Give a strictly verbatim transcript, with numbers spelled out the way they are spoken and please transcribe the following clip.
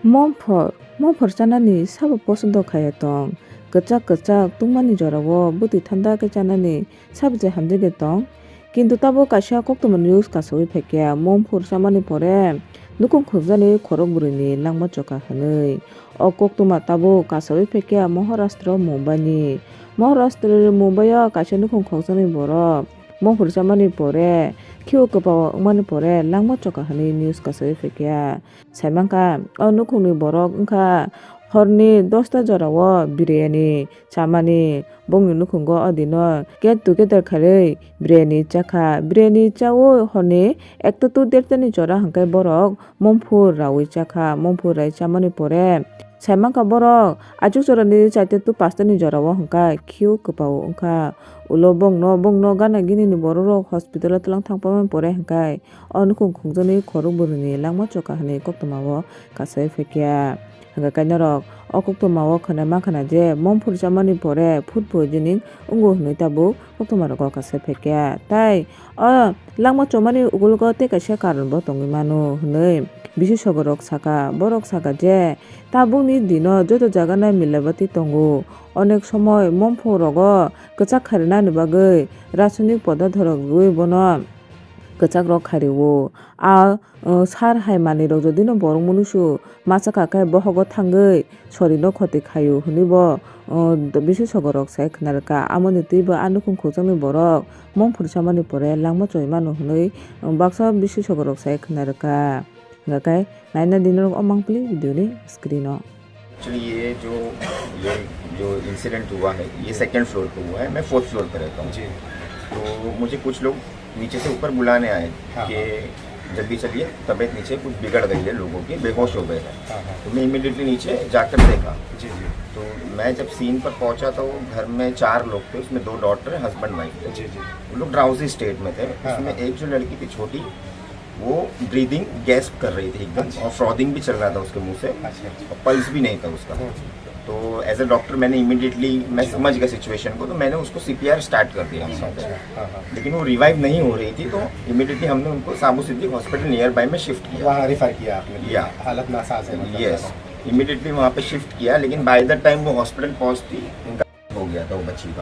Mongphor, mongphor chanani sabo posodo khaya tong. Kwchak kwchak tungmani jorao bwtwi thanda khe chanani sabo je hamjagwi tong. Kintu tabuk kaisa koktwma news kasawi phaikha, mongphor chamani pore nukhung khukjani khorok bwrwini langma choka hwnwi. O koktwma tabuk kasawi phaikha Maharashtra Mumbaini. Maharashtra Mumbaio kaisa nukhung khukjaknai borok mongphor chamani pore, khiu kwpao wngmani pore langma choka hwnwi news kasawi phaikha. Saimankha, o nukhungni borok wngkha horni dosta jorao biryani chamani. Bongni nukhungo o dino get together kharwi biryani chakha. Biryani chawi horni ekta to derta ni jora hwnkhe borok mongphur rawi chakha. Mongphur rai chamani pore saimankha borok achuk jorani chaita to pasta ni jorao hwnkha khiu kwpao wngkha. Ulo bongno, bongno gana gini ni borok rok hospital o twlang thang pamani pore hwnkhe o nukhung khukjaknai khorok bwrwini langma choka hwnwi koktwmao kasawi phaikha. Hwnkhe kainorok o koktwmao khwnai mankha na je mongphur chamani pore food poisoning wngo hwnwi tabuk koktwma rogo kasawi phaikha. Tai o langma chomani ugulogo tei kaisa karon bo tongwi mano hwnwi bisesogorok saka. Borok saka je tabukni dino joto jagano milabati tongo. Onek somoi mongphur rogo kwchak kharinani bagwi rasayonik podartho rok rwui bono kwchak rok khario. A, uh, sar hai manwi rok jodi no borok munusu ma chakha khe bohogo thangwi sori no khoti khaio hwnwi bo, uh, bisesogorok sai khna rwkha. Amoni twi bo a nukhung khukjaknai borok mongphur chamani pore langma choi mano hwnwi, uh, baksa bisesogorok sai khna rwkha. Hwnkhe naina di norok o mangpili video ni screen o. Actually ये जो ये जो इंसिडेंट हुआ है, ये second floor पे हुआ है। मैं फोर्थ फ्लोर पे रहता हूँ। जी। तो मुझे कुछ लोग नीचे से ऊपर बुलाने आए हाँ, कि हाँ। जल्दी चलिए, तबीयत नीचे कुछ बिगड़ गई है लोगों की, बेहोश हो गए हैं। हाँ, हाँ। तो मैं इमीडिएटली नीचे जाकर देखा। जी, जी। तो मैं जब सीन पर पहुंचा तो घर में चार लोग थे, उसमें दो डॉटर, हस्बैंड वाइफ थे। जी, जी। वो लोग ड्राउजी स्टेट में थे। हाँ, उसमें हाँ। एक जो लड़की थी छोटी, वो ब्रीदिंग गैस्प कर रही थी एकदम, अच्छा। और फ्रॉथिंग भी चल रहा था उसके मुंह से, अच्छा, अच्छा। और पल्स भी नहीं था उसका। हम्म। तो एज अ डॉक्टर मैंने इमीडिएटली, मैं जी। समझ गया सिचुएशन को, तो मैंने उसको सीपीआर स्टार्ट कर दिया अच्छा, वहाँ पे। अच्छा। हाँ, हाँ। लेकिन वो रिवाइव नहीं हो रही थी, तो इमीडिएटली हमने उनको साबू सिद्दीक हॉस्पिटल नियर बाय में शिफ्ट किया। वहाँ रेफर किया आपने? या। हालत नासाज है, मतलब, यस। ज़्यादा। इमीडिएटली वहाँ पे शिफ्ट किया, लेकिन बाय द टाइम वो हॉस्पिटल पहुँचती, उनका हो गया था वो बच्ची का।